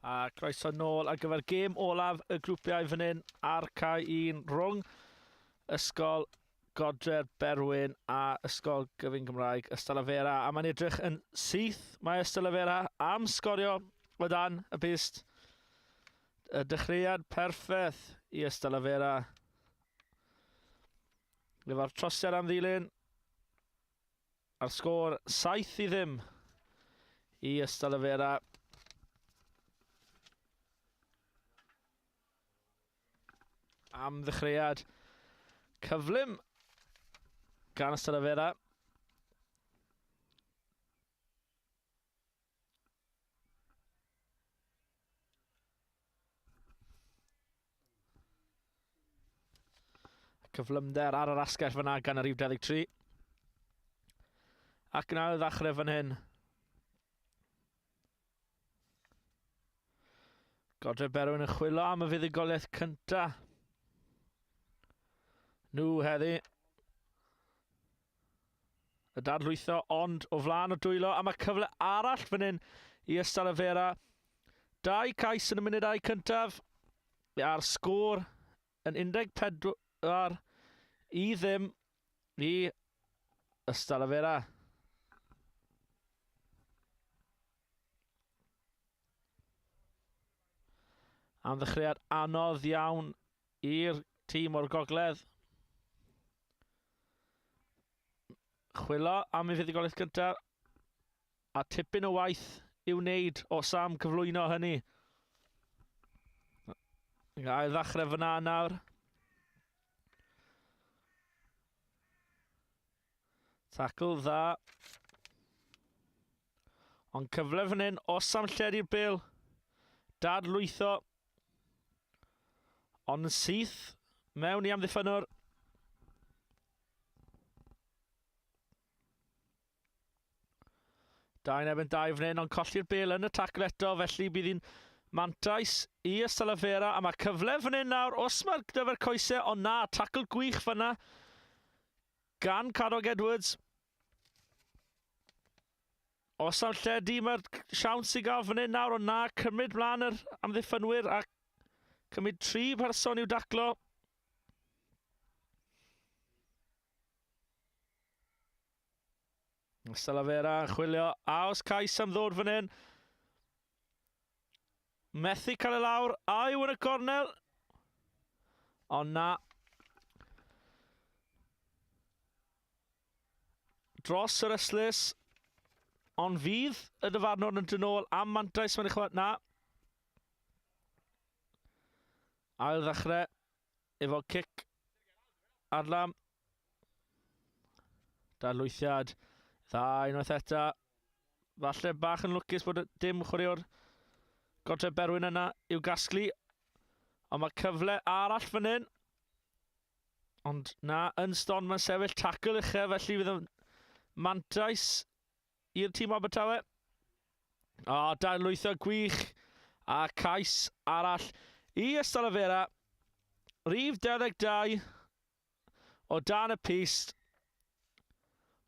A croeso nôl ar gyfer gêm olaf y grwpiau fan hyn ar cae un rhwng Ysgol Godre'r Berwyn a Ysgol Gyfun Gymraeg Ystalyfera. A mae'n edrych yn syth, mae Ystalyfera am sgorio o dan y bist. Y dechreuad perffaith i Ystalyfera. Efo'r trosiad am ddilyn. A'r sgôr 7-0 i Ystalyfera. Am ddechreuad cyflym gan Ystalyfera. Cyflymder ar yr asgell fyna gan y rhif 23. Ac yn ail ddechrau fan hyn. Godre Berwyn yn chwilio am y fuddugoliaeth cynta. Nhw heddi. Y dadlwytho ond o flaen y dwylo a mae cyfle arall fan hyn i Ystalyfera. Dau cais yn y munudau cyntaf a'r sgôr yn 14 i ddim i Ystalyfera. Am ddechreuad anodd iawn i'r tîm o'r gogledd. Chwilo am ei fuddugoliaeth gyntaf a tipyn o waith i'w wneud os am cyflwyno hynny. Ail ddechrau fyna nawr. Tackle dda. Ond cyfle fan hyn, os am lledu'r bel. Dadlwytho. Ond yn syth mewn i amddiffynnwr. Dau yn erbyn dau fan hyn, ond colli'r bel yn y tacl eto, felly bydd hi'n mantais i Ystalyfera, a mae cyfle fan hyn nawr, os mae'r gyfer coesau, ond na, tacl gwych fyna gan Cadog Edwards. Os am lledu, mae'r siawns i gael fan hyn nawr, ond na, cymryd mlaen yr amddiffynwyr a cymryd tri person i'w daclo. Salavera yn chwilio, a os cais am ddod fan hyn. Methu cael ei lawr, a yw yn y gornel. Ond na. Dros yr ystlys. Ond fydd y dyfarnwr yn dyn ôl am mantais mae'n chwarae. Na. Ail ddechrau efo cic adlam. Darlwythiad dda unwaith eto. Falle bach yn lwcus bod dim chwaraewr Godre Berwyn yna i'w gasglu. Ond mae cyfle arall fan hyn. Ond na, yn stond mae'n sefyll tacl uchel, felly fydd yn mantais i'r tîm Abertawe. O, oh, darlwytho gwych a cais arall i Ystalyfera. Rhif 22 o dan y pist.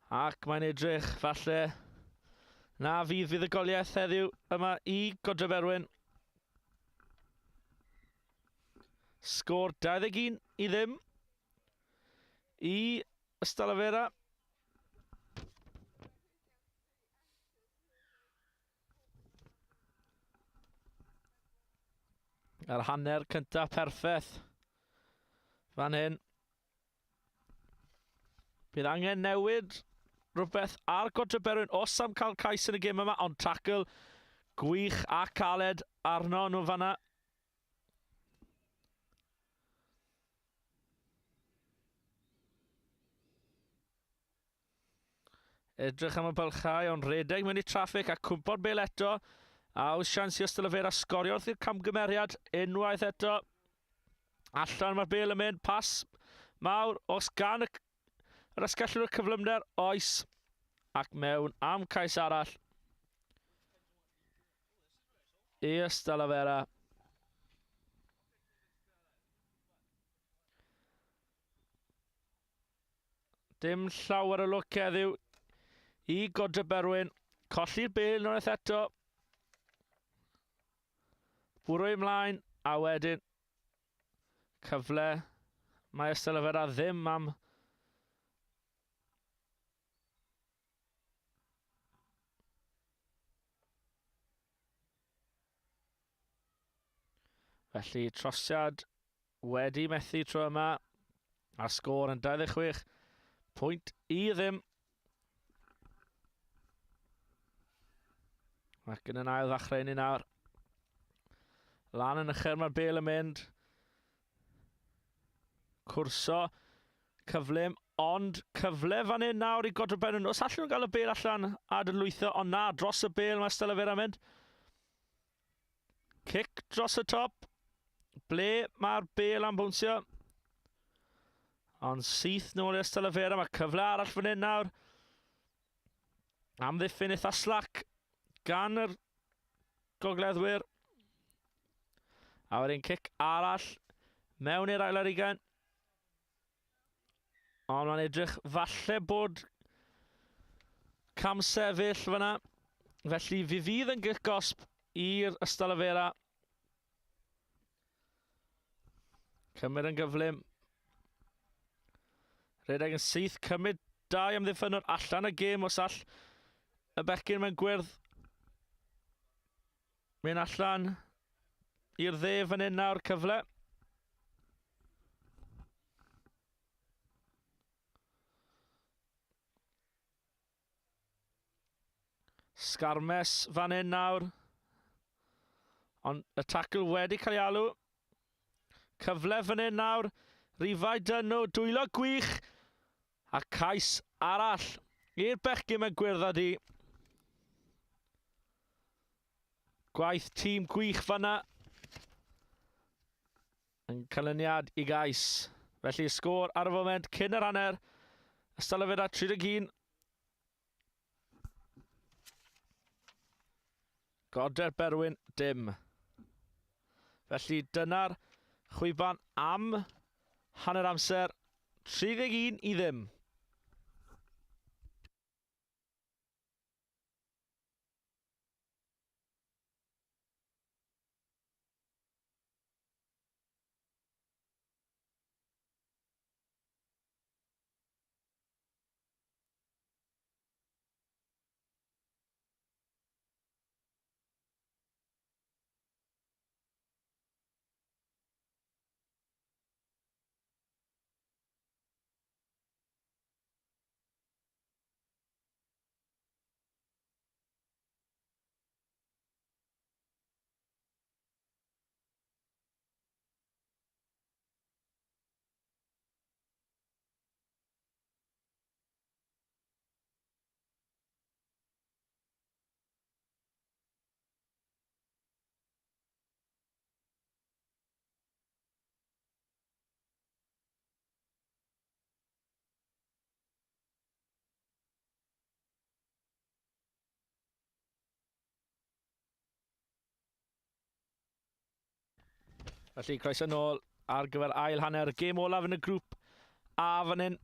Ac mae'n edrych falle na fydd fuddugoliaeth heddiw yma i Godreferwyn. Sgôr 21 i ddim i Ystalyfera. Yr hanner cyntaf perffaith fan hyn. Bydd angen newid rhywbeth ar Godre Berwyn os am cael cais yn y gêm yma, ond tackle gwych a caled arno nhw fanna. Edrych am y bylchau, ond redeg mewn i traffic a cwmpo'r bel eto. A oes sians i Ystalyfera sgorio wrth i'r camgymeriad unwaith eto. Allan mae'r bel yn mynd, pas mawr, os gan y, yr asgellwr y cyflymder, oes. Ac mewn am cais arall. I Ystalyfera. Dim llawer o lwc heddiw i Godre Berwyn. Colli'r bel unwaith eto. Bwrw ymlaen, a wedyn cyfle. Mae Ystalyfera ddim am Felly trosiad wedi methu tro yma a sgôr yn 26 pwynt i ddim. Ac yn yn ail ddechrau ni nawr. Lan yn ychyr mae'r bel yn mynd. Cwrso cyflym, ond cyfle fan hyn nawr i Godre Berwyn. Os allan nhw gael y bel allan a dylwytho, ond na, dros y bel mae Stella Vera mynd. Cic dros y top. Ble mae'r bel am bwnsio? Ond syth nôl i Estela Vera. Mae cyfle arall fan hyn nawr. Amddiffyn eitha slac gan yr gogleddwyr. A wedyn cic arall mewn i'r ail ar ugain. Ond mae'n edrych falle bod camsefyll fyna. Felly fi fydd yn gic gosb i'r Ystalyfera. Cymryd yn gyflym. Rhedeg yn syth, cymryd dau amddiffynwr allan y gêm os all y bechgyn mewn gwyrdd. Mynd allan i'r dde fan hyn nawr, cyfle. Sgarmes fan hyn nawr. Ond y tacl wedi cael ei alw. Cyfle fan hyn nawr. Rifau dyn nhw, dwylo gwych. A cais arall i'r bechgyn mewn gwyrdd a du. Gwaith tîm gwych fanna. Yn canlyniad i gais. Felly sgôr ar y foment cyn yr hanner. Ystalyfera 31. Goder Berwyn dim. Felly dyna'r chwiban am hanner amser. 31 i ddim. Felly, croeso nôl ar gyfer ail hanner gêm olaf yn y grŵp A fan hyn.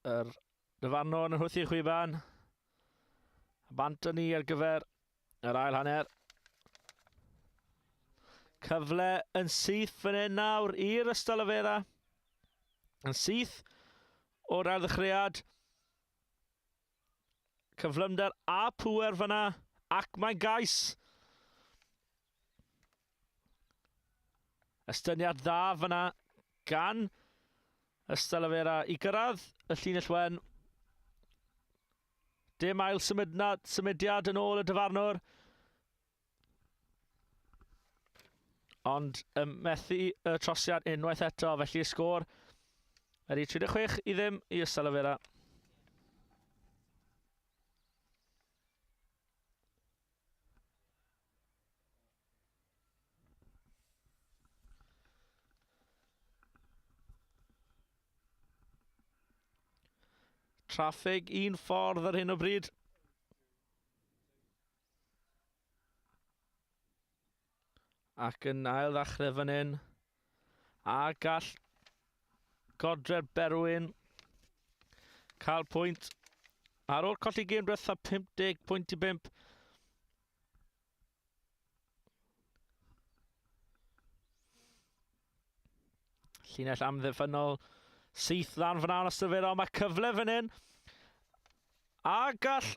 Yr dyfarnwr yn hwythu chwiban. A bant ni ar gyfer yr ail hanner. Cyfle yn syth fan hyn nawr i'r Ystalyfera. Yn syth o'r ail ddechreuad. Cyflymder a pŵer fyna, ac mae'n gais. Estyniad dda fyna gan Ystalyfera i gyrraedd y llinell wen. Dim ail symudnad, symudiad yn ôl y dyfarnwr. Ond ym methu y trosiad unwaith eto, felly y sgôr ydy 36 i ddim i Ystalyfera. Traffig un ffordd ar hyn o bryd. Ac yn ail ddechrau fan hyn. A gall Godre'r Berwyn cael pwynt. Ar ôl colli gêm diwetha 50 pwynt i 5. Llinell amddiffynnol syth lan fyna yn Ystalyfera, ond mae cyfle fan hyn. A gall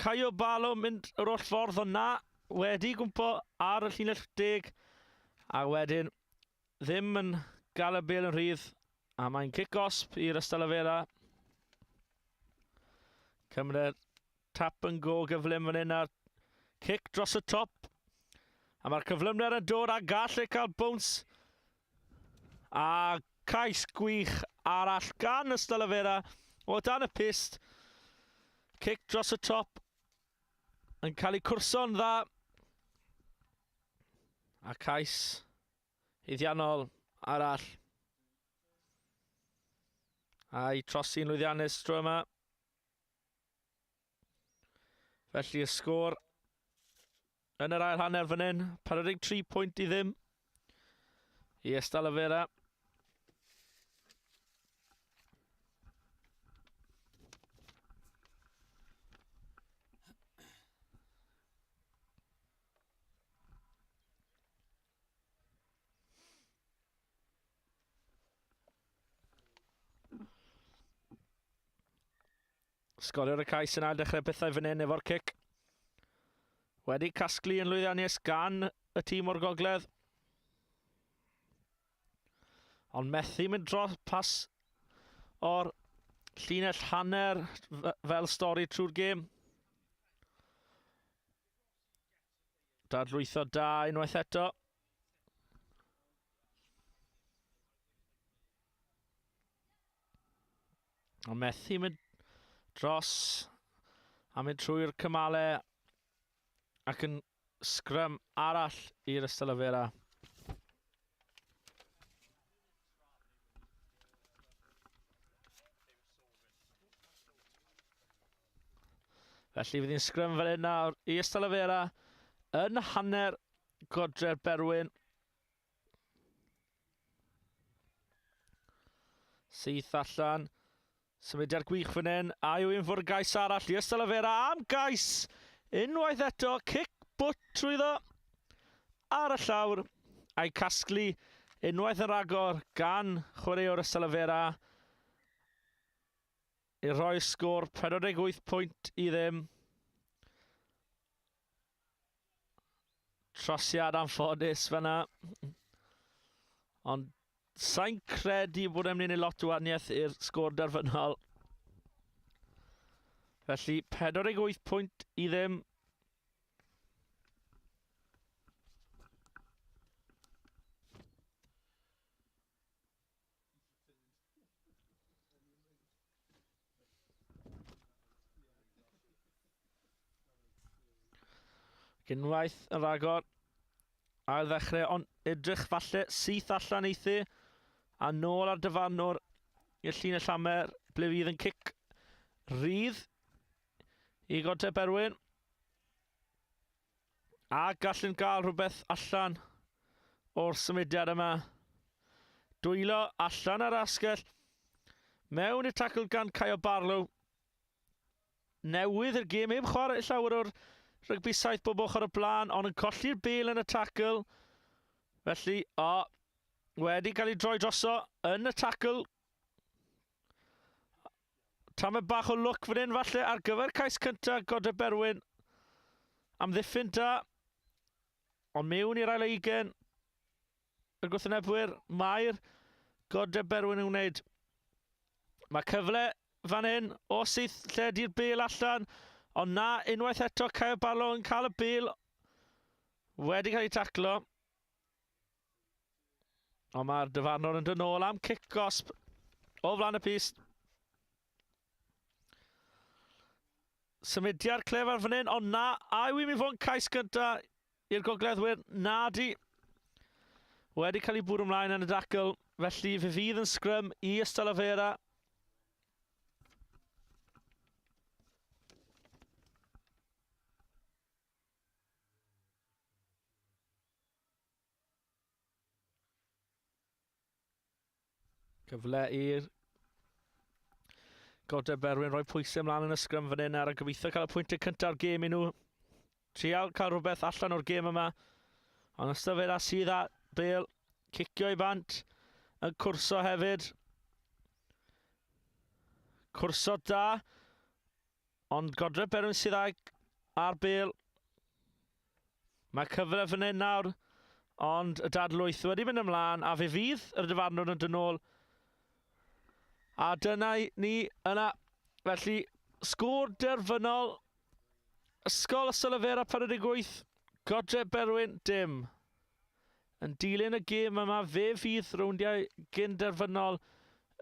Caio Balo mynd yr holl ffordd, ond na, wedi gwmpo ar y llinell deg, a wedyn ddim yn gael y bel yn rhydd, a mae'n cic osb i'r Ystalyfera. Cymru'r tap yn go gyflym fan hyn a'r cic dros y top. A mae'r cyflymder yn dod a gall e cael bounce. A cais gwych arall gan Ystalyfera o dan y pyst. Cic dros y top yn cael ei cwrso'n dda. A cais haeddiannol arall. A'i trosi'n lwyddiannus tro yma. Felly y sgôr yn yr ail hanner fan hyn, 43 pwynt i ddim i Ystalyfera. Sgorio'r y cais yn ail dechrau pethau fan hyn efo'r cic. Wedi casglu yn lwyddiannus gan y tîm o'r gogledd. Ond methu mynd dros pas o'r llinell hanner fel stori trwy'r gêm. Dadlwytho da unwaith eto. Ond methu mynd dros a mynd trwy'r cymalau ac yn sgrym arall i'r Ystalyfera. Felly fydd hi'n sgrym fel hyn nawr i Ystalyfera yn hanner godre'r Berwyn. Syth allan. Symudiad gwych fan hyn. A yw un fwrdd gais arall i Ystalyfera am gais. Unwaith eto, cic bwt trwyddo ar y llawr. A'i casglu unwaith yn rhagor gan chwaraewr Ystalyfera i rhoi sgôr 48 pwynt i ddim. Trosiad anffodus fyna. Ond sa'n credu bod e'n mynd i wneud lot o wahaniaeth i'r sgôr derfynol. Felly 48 pwynt i ddim. Unwaith yn rhagor, ail ddechrau, ond edrych falle syth allan eithi, a nôl ar dyfarnwr i'r llinell llamer, ble fydd yn cic rhydd i Godre Berwyn. A gallwn gael rhywbeth allan o'r symudiad yma. Dwylo allan ar asgell. Mewn i'r tacl gan Caio Barlow. Newydd i'r gêm, heb chwarae llawer o'r rygbi saith bob ochr y blaen, ond yn colli'r bel yn y tacl. Felly, o, wedi cael ei droi droso yn y tacl. Tamed bach o lwc fan hyn falle ar gyfer cais cyntaf Godre Berwyn. Amddiffyn da. Ond mewn i'r ail eigen. Y gwrthwynebwyr, mae'r Godre Berwyn yn wneud. Mae cyfle fan hyn o syth lle di'r bel allan. Ond na, unwaith eto, Caio Barlow yn cael y bel wedi cael ei taclo. Ond mae'r dyfarnwr yn dod nôl am cic gosb o flaen y pist. Symudiad clefar fan hyn, ond na, a yw i'n mynd fod yn cais gynta i'r gogleddwyr? Na di. Wedi cael ei bwrw ymlaen yn y dacl, felly fe fydd yn sgrym i Ystalyfera. Cyfle i'r... Godre Berwyn rhoi pwysau ymlaen yn y sgrym fan hyn ar y gobeithio cael y pwyntiau cyntaf o'r gêm i nhw. Trial cael rhywbeth allan o'r gêm yma. Ond Ystalyfera sydd â bêl cicio i bant yn cwrso hefyd. Cwrso da. Ond Godre Berwyn sydd ag ar bêl. Mae cyfle fan hyn nawr, ond y dadlwyth wedi mynd ymlaen a fe fydd yr dyfarnwr yn dod nôl. A dyna ni yna. Felly, sgôr derfynol Ysgol Ystalyfera 48, Godre Berwyn dim. Yn dilyn y gêm yma, fe fydd rowndiau gyn-derfynol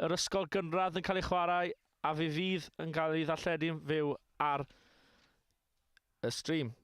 yr ysgol gynradd yn cael ei chwarae a fe fydd yn cael ei ddarlledu'n fyw ar y stream.